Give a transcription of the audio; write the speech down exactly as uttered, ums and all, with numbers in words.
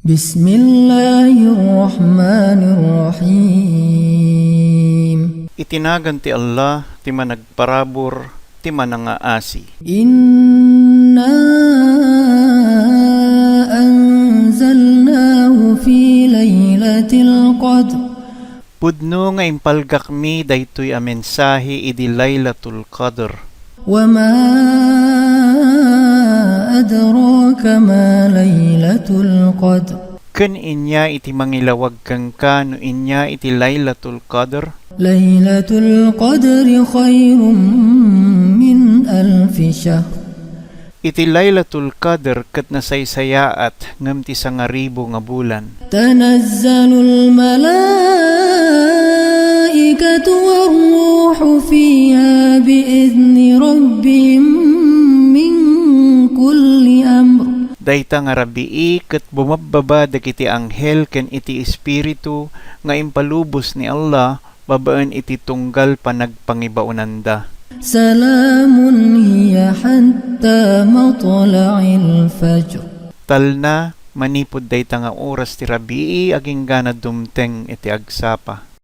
بسم الله الرحمن الرحيم. Iti nagan ti Allah, ti Managparabur, ti Manangaasi. إنا أنزلناه في ليلة القدر. Pudno nga impalgakmi daytoy a mensahe idi Laylatul Qadr. وما أدراك ما ليلة القدر. Ken ania iti mangilawag kenka no ania iti Laylatul Qadr? ليلة القدر خير من ألف شهر. Iti Laylatul Qadr ket nasaysayaat ngem ti sangaribu nga bulan. تنزل الملائكة والروح فيها بإذن ربهم من كل أمر. Dayta nga rabii ket bumabbaba dagiti anghel ken iti espiritu nga impalubos ni Allah babaen iti tunggal panagpangibaonanda. سلام هي حتى مطلع الفجر. Talna, manipud dayta nga oras ti rabii agingga dumteng iti agsapa.